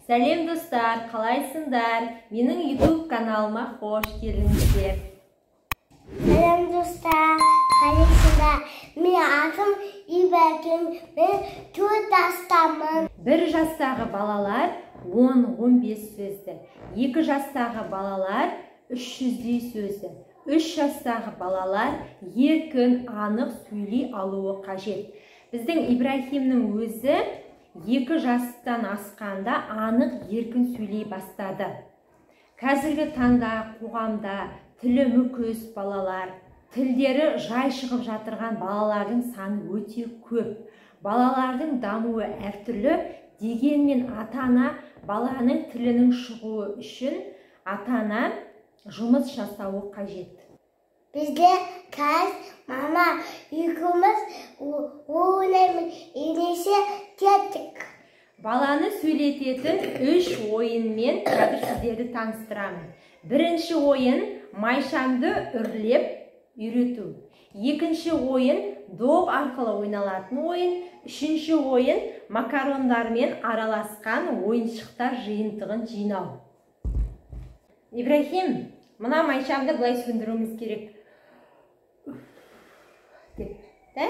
Сәлем достар, қалайсыңдар? Менің YouTube каналыма қош келдіңіздер. Сәлем достар, қалайсыңдар? Менің атым Ибрагим, мен 4 жастамын. 1 жастағы балалар 10-15 сөзді, 2 жастағы балалар 300-дей сөзді, 3 жастағы балалар еркін, анық сөйлей алуы қажет. Біздің Ибрахимнің өзі 2 жастан асқанда анық еркін сөйлей бастады. Қазіргі таңда қоғамда тілі мүкіс балалар, тілдері жай шығып жатырған балалардың саны өте көп. Балалардың дамуы әртүрлі, дегенмен ата-ана баланың тілінің шығуы үшін ата-ана жұмыс жасауы қажет. Бізде қазір мама екеуміз ойнаймыз, ересе кеттік. Баланы сөйлететін 3 ойынмен қазір сіздерді таныстырамын. Бірінші ойын майшамды үрлеп үйрету. Екінші ойын доп арқылы ойналатын ойын. Үшінші ойын макарондармен араласқан ойыншықтар жиынтығын жинау. Ибрахим, мына майшамды былай сөндіруіміз керек. Деп, да?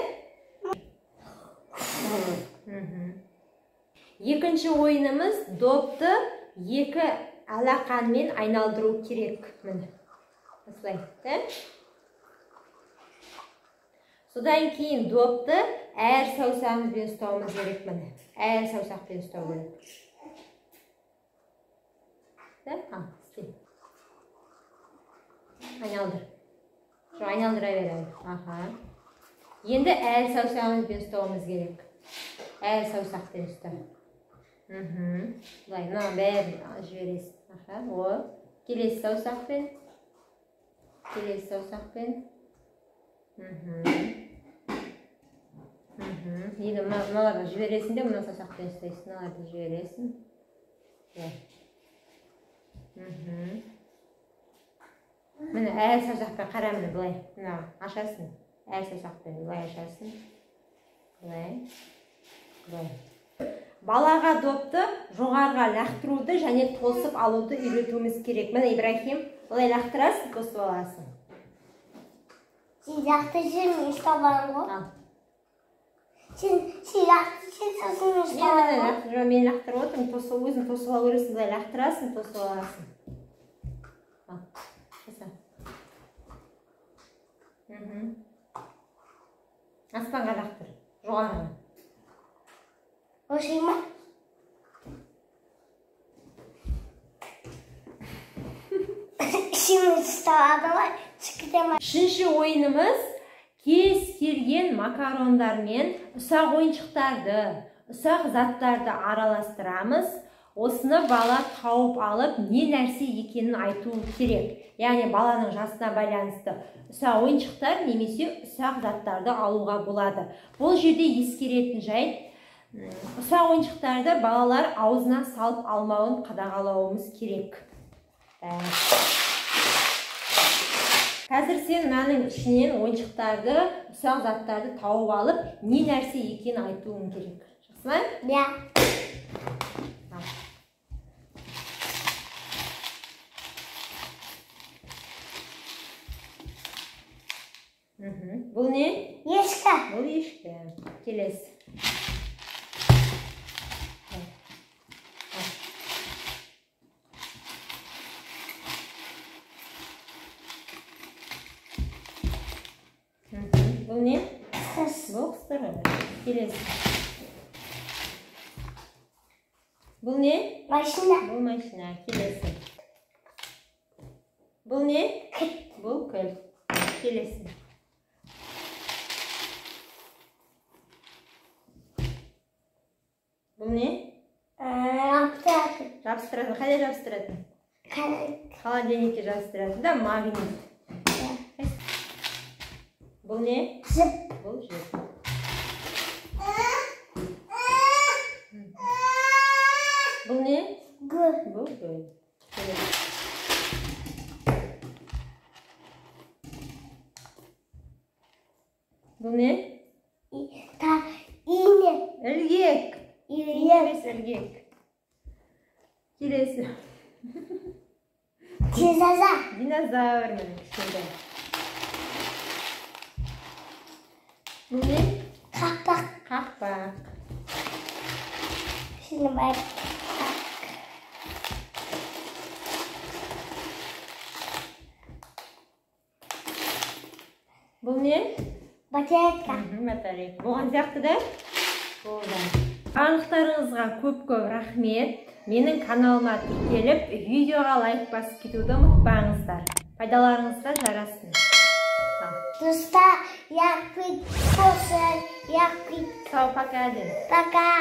Екінші ойынымыз допты 2 алақанмен айналдыру керек. Міне, осылай, да? Содан кейін допты әр саусағымызбен ұстауымыз керек, міне. Әр саусақпен ұстау керек. Да? Ал, істе. Айналдыр. Жоқ, айналдыра бер. Аха. Енді әр саусағымызбен ұстауымыз керек. Әр саусақпен ұста. Былай, мына бәрін жібересің. Аха, о. Келесі саусақпен. Келесі саусақпен. Енді мыналарды жібересің де, мына саусақпен ұстайсың. Мыналарды жібересің. Міне, әр саусақпен қара, міне былай. Мына ашасың. Әр саусақпен былай ашасың. Былай. Былай. Балаға допты жоғарыға лақтыруды және тосып алуды үйретуіміз керек. Міне, Ибрахим, былай лақтырасың, тосып аласың. Сен лақтырсаң, мен ұстап аламын ғой. Сен лақтырсаң, сосын мен ұстап аламын. Мен лақтырып отырмын, өзің тосып алу керексің. Былай лақтырасың, тосып аласың. Ал, жаса. Аспанға лақтыр, жоғарыға. Осылай ма? Сен ұстап алады, түсіп. Үшінші ойынымыз кез келген макарондармен ұсақ ойыншықтарды, ұсақ заттарды араластырамыз. Осыны бала тауып алып, не нәрсе екенін айтуы керек. Яғни баланың жасына байланысты ұсақ ойыншықтар немесе ұсақ заттарды алуға болады. Бұл жерде ескеретін жайт, ұсақ ойыншықтарды балалар аузына салып алмауын қадағалауымыз керек. Қазір сен мынаның ішінен ойыншықтарды, ұсақ заттарды тауып алып, не нәрсе екенін айтуың керек. Жақсы ма? Иә. Бұл не? Ешкі. Бұл ешкі. Келесі. Бұл не? Құс. Бұл құстар. Келесі. Бұл не? Машина. Бұл машина. Келесі. Бұл не? Кілт. Бұл кілт. Келесі. Бұл не? Жабыстыратын. Жабыстыратын. Қайда жабыстыратын? Холодильникке жабыстыратын да, магнит. Бұл не? Жіп. Бұл жіп. Бұл не? Гүл. Бұл гүл. Бұл не? İğne. Ілгек. Ілгек. Ілгек. Келесі. Динозавр. Динозавр міне кішкентай. Бұл не? Қақпақ. Қақпақ. Şimdi bak. Бұл не? Батарейка. Батарейка. Болған сияқты да? Болды. Барлықтарыңызға көп-көп рахмет. Менің каналыма тіркеліп, видеоға лайк басып кетуді ұмытпаңыздар. Пайдаларыңызға жарасын. Достар, я Сау, пока. Пока.